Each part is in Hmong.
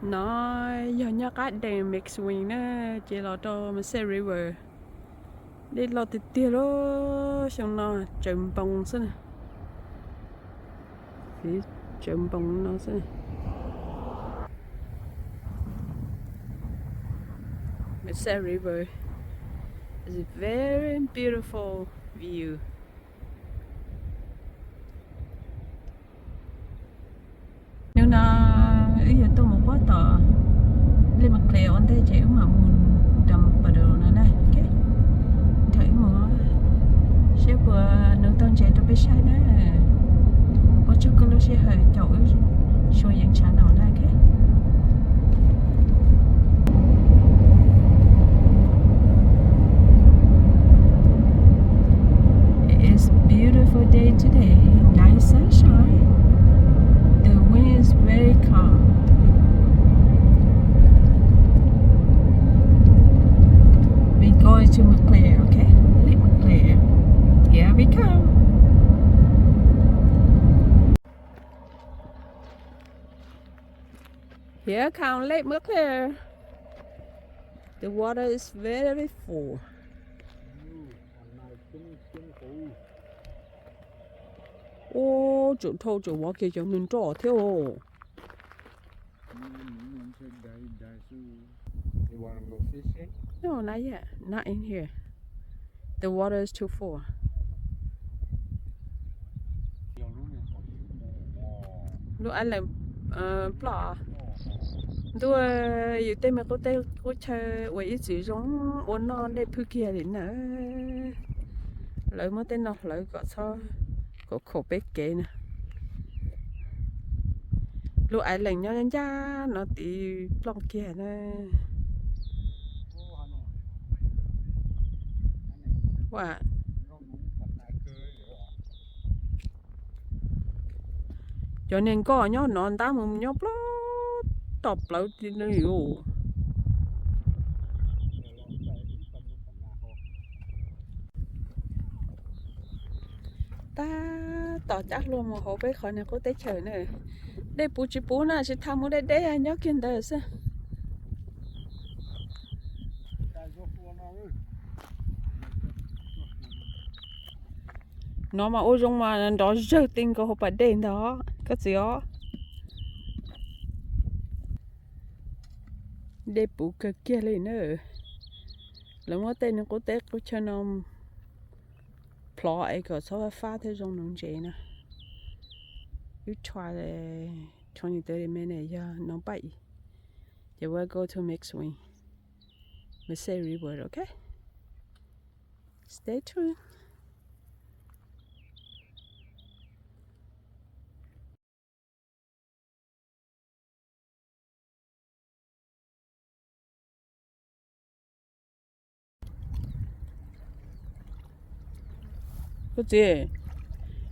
No yog nyob qab dees McSween na, ces los rau Merced River. Dej loj tiag tiag lauj, xyoo no tsawv npoo xwb na. Tsawv npoo no xwb. Merced River is a very beautiful view. Hnub no wb yuav tuaj mus pab tom Lake McClure ua ntej ces wb mam mus Dumbarton no na. Nrog wb mus seb puas nws tau ntses rau peb saib na. Ua tsaug koj lub sij hawm caum wb suav yeev tshav no na. It is beautiful day today. Nice sunshine. The wind is very calm. We going to McClure, okay? Lake McClure. Here we come. Here come Lake McClure. The water is very full. Ua, tseem dhau tseem vov kiag cov nws nroj thiab os. No, not yet. Not in here. The water is too full. Lub island ploj. Ntuj, yus tej me qub teb qub chaw uas ib txwm zoo ua noj dej phwj kiag li na. Lawv muab tej no hlawv kom txhob khaum khaum peb kev na. Lub island nyob ncaj no tid ploj kiag na. Cov niag nkoj nyob no ntab mus nyob ploj tom plawv li no yus. Tab tom cab hlua mus hauv peb qhov niag qub teb chaws na. Dej puv tsis puv na, tsis tau mus deb deb, nyob kiag ntawd xwb. No mas ua zoo mas nrov zawg ti nkaus hauv pas dej ntag koj txiv os. Dej puv kawg kiag li na. Lawv muab tej niag qub teb qub chaw no plhov es kom txhob fab fab thiab zoo nuv ntses na. Wb try twenty thirty minutes yog no paj ib. Ces we'll go to McSween, Merced River, okay? Stay tuned. Koj txiv,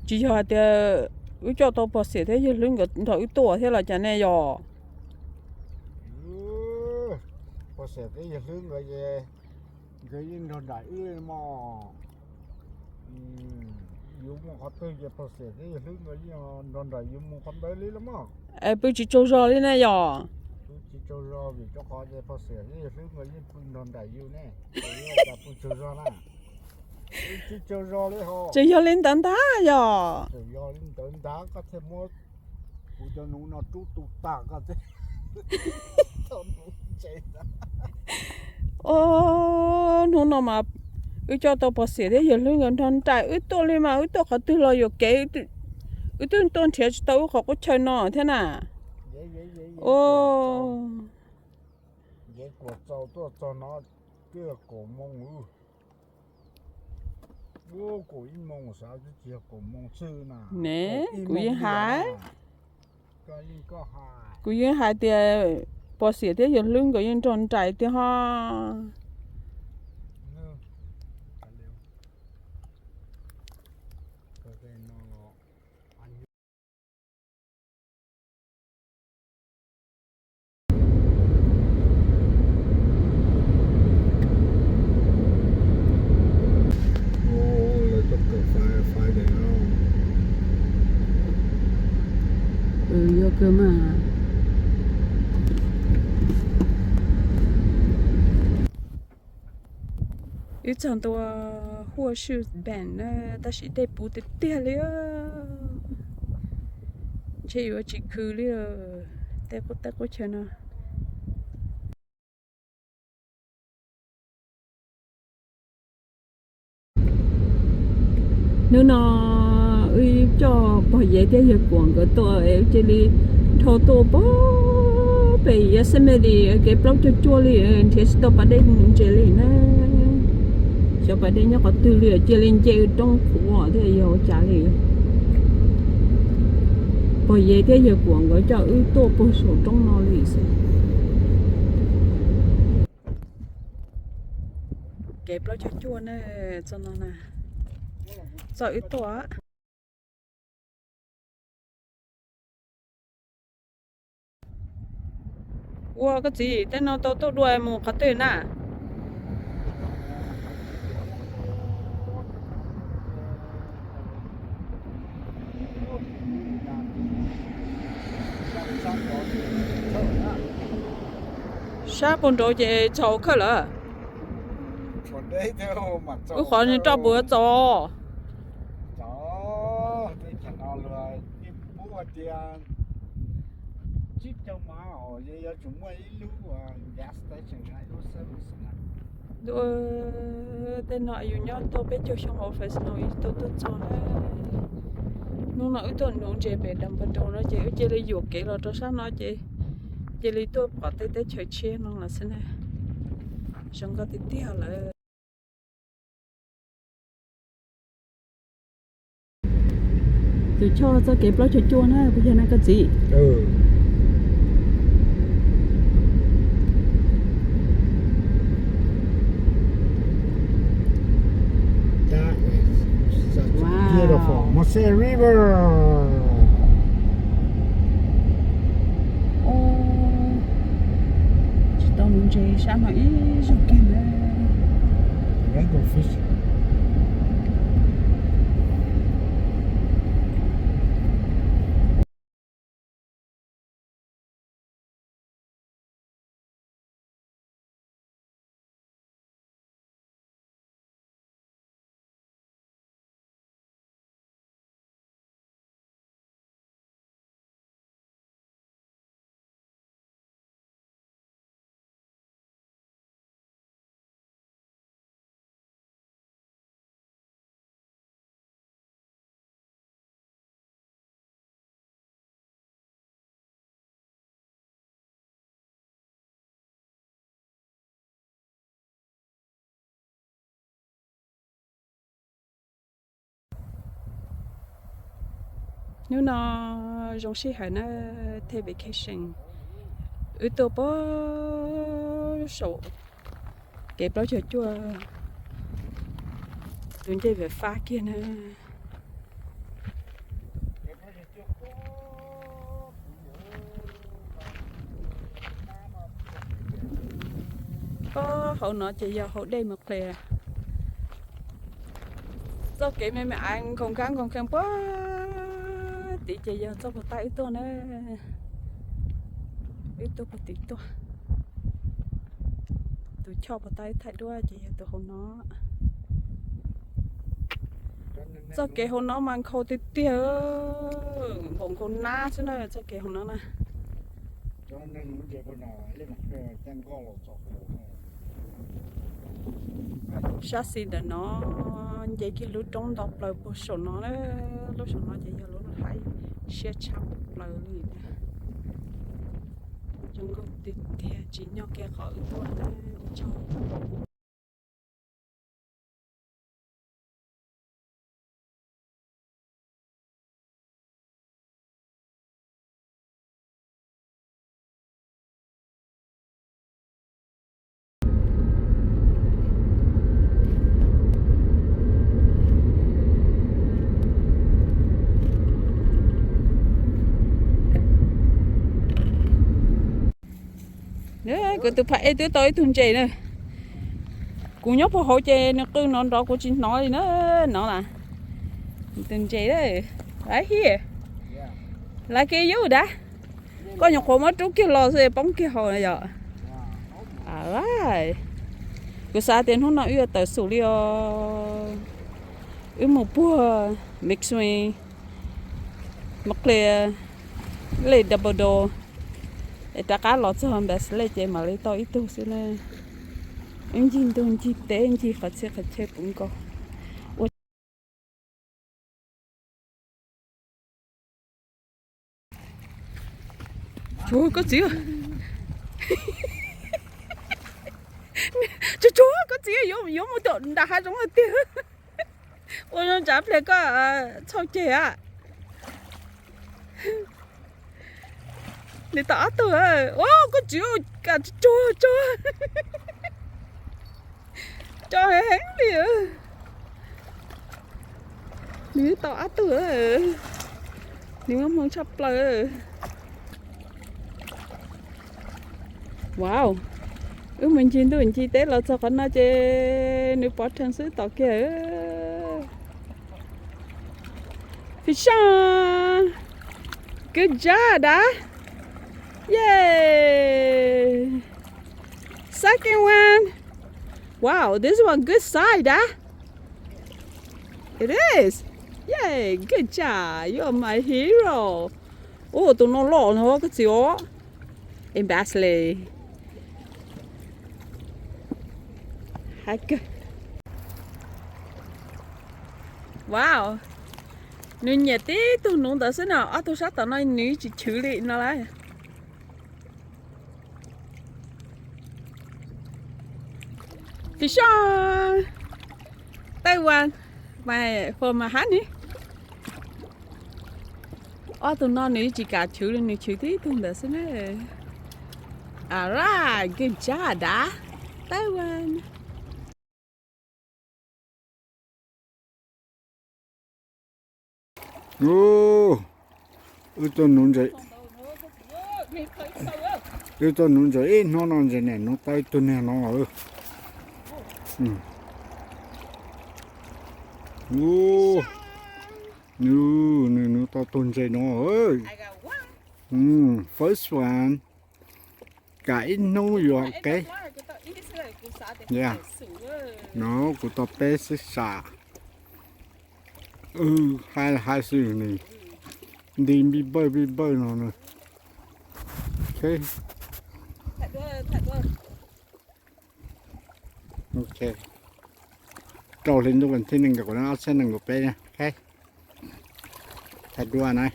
tsis yog hais tias wb coj tau pog xiam thiab yawg hlwb nkawd nrog wb tuaj thiab los cas ne yog? Pog xiam thiab yawg hlwb nkawd ces nkawd yeej nrog nraim wb li mog. Yus mus qhov twg ces pog xiam thiab yawg hlwb nkawd yeej nrog nraim yus mus qhov ntawd li los mog. Es pw tsis tsaug zog li ne yog? Pw tsis tsaug zog vim rau qhov ces pog xiam thiab yawg hlwb nkawd yeej pw nrog nraim yus ne. Cas pw tsaug zog na? Pw tsis tsaug zog li ho. Tseem yog li ntawd ntag yog? Tseem yog li ntawd ntag koj thiaj muab kuv cov nuv no rub tu tag koj thiab. Os, hnub no mas wb coj tau pog xiam thiab yawg hlwb nkawd nrog nraim wb tuaj li mas wb tuaj qhov twg los yuam kev, wb twb tuaj nrhiav tsis tau wb qhov qub chaw no thiab na. Os, ncev kuas txaus tuaj txog no twb kaum moos. Ua kaum ib moos xav twb tsis yog kaum moos xwb na. Ne, kuv yeej hais, kuv yeej hais tias pog xiam thiab yawg hlwb nkawd yeej nrog nraim tiag ho. Lawv tuaj kawm fire fighter no. Yog kawg mas. Twb txog ntua Huo Shu Bank na, tab sis dej puv tiag tiag li. Ntshe yuav tsis khwv li tej qub teb qub chaw no. Hnub no wb coj pog Yev thiab yawg Kuam nkawd tuaj es cia li dhau tuaj pog pem Yosemite kev plaub caug cuaj li, nrhiav tsis tau pas dej ntses li na. Xyov pas dej nyob qhov twg li, cia li nce roob qhuav thiab yog ua cas li. Pog Yev thiab yawg Kuam nkawd coj wb tuaj puag saum roob no li xwb. Kev plaub caug cuaj na, txoj no na, txoj wb tuaj. Ua koj txiv, tej no tau tuaj dua mus qhov twg na? Sab puag nraud ces txhaum khawb lawm. Wb qhov roj puas txaus? Tej no yus nyob tau peb caug xyoo hauv Fresno yus tuaj tuaj txog na. Hnub no wb tuaj nuv ntses pem Denver no ces wb cia li yuam kev los rau sab no ces cia li tuaj pom tej teb chaws tshiab no lawm xwb na. Zoo nkauj tiag tiag lawm. Tus choj txoj kev plaub caug cuaj na, puas yog na koj txiv? Beautiful Mosaic River. Tsis tau nuv ntses sab no ib zaug kiag na. Hnub no zoo sij hawm na, tej vacation wb tuaj pog saum kev plaub caug cuaj, tus ncej fab fab kiag na. Pog hauv no ces yog hauv dej Montclair. Txoj kev me me ais nkoos kab nkoos kheej puag tid ces yog txoj puag ta wb tuaj na. Wb tuaj puag tid tuaj. Tus choj puag ta wb thaij duab ces yog tus hauv no. Txoj kev hauv no mas nkhaus tiag tiag, nkaus nkaus nab xwb na txoj kev hauv no na. Sab xis ntawm no nce kiag lub roob nto plaws puag saum no na. Lub saum no ces yog lub hav siab tshaj plaws li. Zoo nkauj tiag tiag, tsim nyog kiag qhov wb tuaj. Kuv tus pham ej twb tau ib tug ntses na. Kuv nyob puag hauv ces nws qw nrov nrov kuv tsis hnov li na. No las, tus ntses, right here, like you dab. Koj nyuam qhuav muab rub kiag los xwb poob kiag hauv na yom. Kuv xav tias hnub no wb yuav tawm xum li os. Wb mus puag Mixwin, Mob Clear, Lake Dobbledore, es rov qab los txog Bass Lake ces mam li tau ib tug xwb na. Wb ncig ntug ncig teb ncig qhov txhia qhov chaw puv nkaus. Ua Tsuag koj txiv. Tsuag tsuag koj txiv, yuav mus tom nram hav zoov tiag. Ua zoo tsav pliag koj txhauj ceg a. Nws tau ob tug. Ua koj txiv, kam tsuag tsuag. Tso heev heev li. Nws tau ob tug. Nws muaj hmoo tshaj plaws. Wow, wb mus ncig ntuj ncig teb los txog qhov no ces nws pov rhees xwb tom kiag. Fish on. Good job, dad. Yay. Second one. Wow, this one good size, dad. It is. Yay, good job. You are my hero. Ua tus no loj no koj txiv os. Em Basley. Hais kawg. Wow. Nws nyiam tib tug nuv ntawd xwb no, ob tug sab tom no nws tsis chwv li no lawm. Fish on. Third one. My, for my honey. Ob tug no nws tsis kam chwv li, nws chwv tib tug ntawd xwb na. Alright, good job, dad. Third one. Wb tuaj nuv ntses, wb tuaj nuv ntses ib hnub no ntses niam nuv tau ib tug niag no. Nws, nws nuv tau tug ntses no. First one. Kam ib hnub yuav qeb. No kuv tau peb xwb sam. Hais hais xwb nws nti npij npawj npij npawj no. Ok. Rau hli ntuj vas thib nees nkaum ob txhiab nees nkaum peb. Thaij duab na.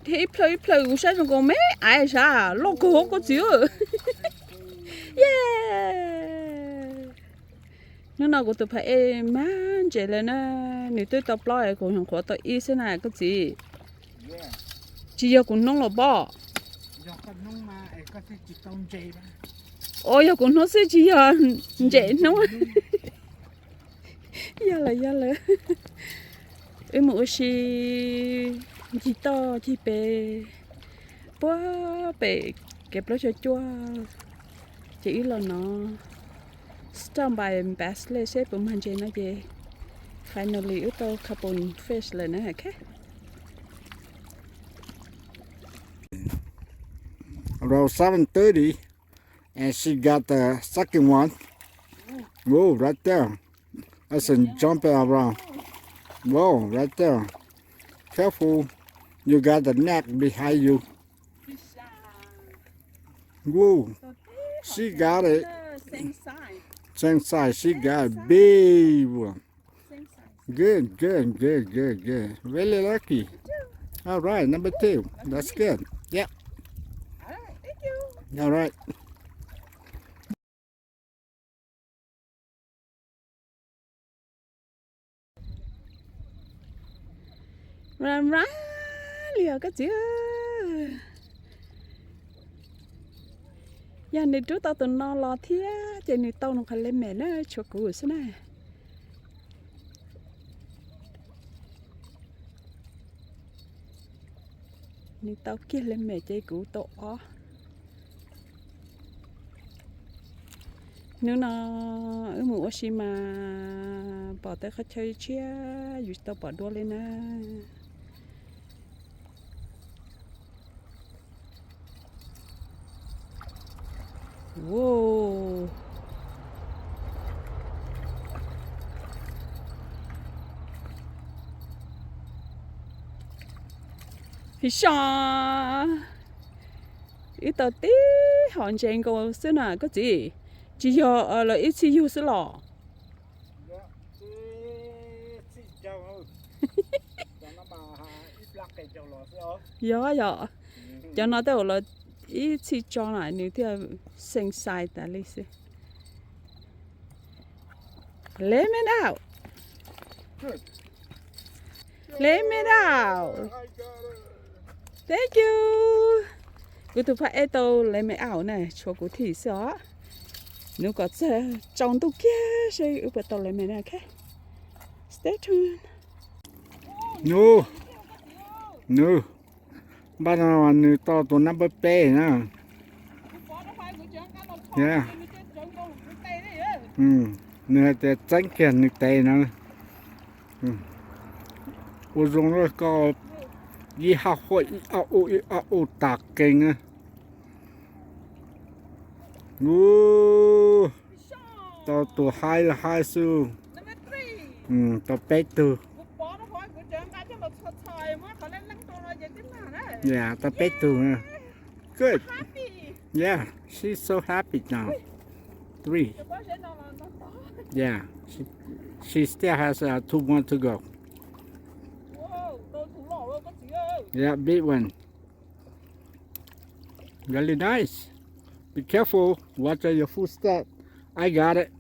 Thiab ib plhaw ib plhaw kuv saib zoo nkaus me aiv sab loj kawg koj txiv. Ye, hnub no kuv tus phav ej mag ntses lawm na, nws twb tau plaub es kuv nyuam qhuav tau ib xwb na koj txiv. Tsis yog kuv hnub los pob. Ua yog kuv hnub xwb tsis yog ntses hnub. Yog lawm yog lawm. Wb mus ua si ncig toj ncig pem puag pem kev plaub caug cuaj, ces wb los no stop by Bass Lake seb puas mag ntses no ces finally wb tau couple fish lawm na. Around seven thirty, and she got the second one. Whoa, right there. That's a jumping around. Whoa, right there. Careful. You got the net behind you. Whoa. She got it. Same size. She got a big one. Good, good, good, good, good. Really lucky. All right, number two. That's good. Yep. All right. Mla mla li os koj txiv. Yog nws rub tau tus no los thiab ces nws tau nws qhov le mem na, tshuav kuv xwb na. Nws tau kiag le mem ces kuv tau ob. Hnub no wb mus ua si mas pom tej qhov chaw tshiab yus tsis tau pom dua li na. Wow. Fish on. Wb tau tib hom ntses nkaus xwb na koj txiv. Tsis yog lawv ib txhij yug xwb los? Yog yog. Cov no tej zaum lawv ib txhij tso na nws thiaj xeem xais tas li xwb. Let me out. Let me out. Thank you. Kuv tus phaj ej tau let me out na, tshuav kuv thim xwb os. Nws kom txog tsaus ntuj kiag seb wb puas tau let me na, ok. Stay tuned. Nws, nws, npaj no nws tau tus number peb na. Nws hais tias txeeb kiag nws tes na. Ua zoo koj ib haj huaj ib ob u ib ob u tas qees na. Tau tus haib haib xwb. Tau peb tug. Yeah, tau peb tug. Good. Yeah, she's so happy now. Three. Yeah, she, she still has uh, two more to go. Yeah, big one. Really nice. Be careful. Watch out your footstep. I got it.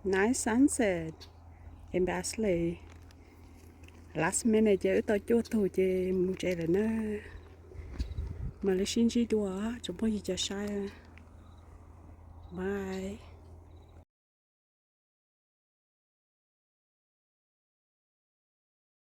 Nice sunset in Bass Lake. Last minute ces wb tau cuaj tug ces mus tsev lawm na. Mam li sib ntsib dua tsoom phooj ywg cov saib. Bye.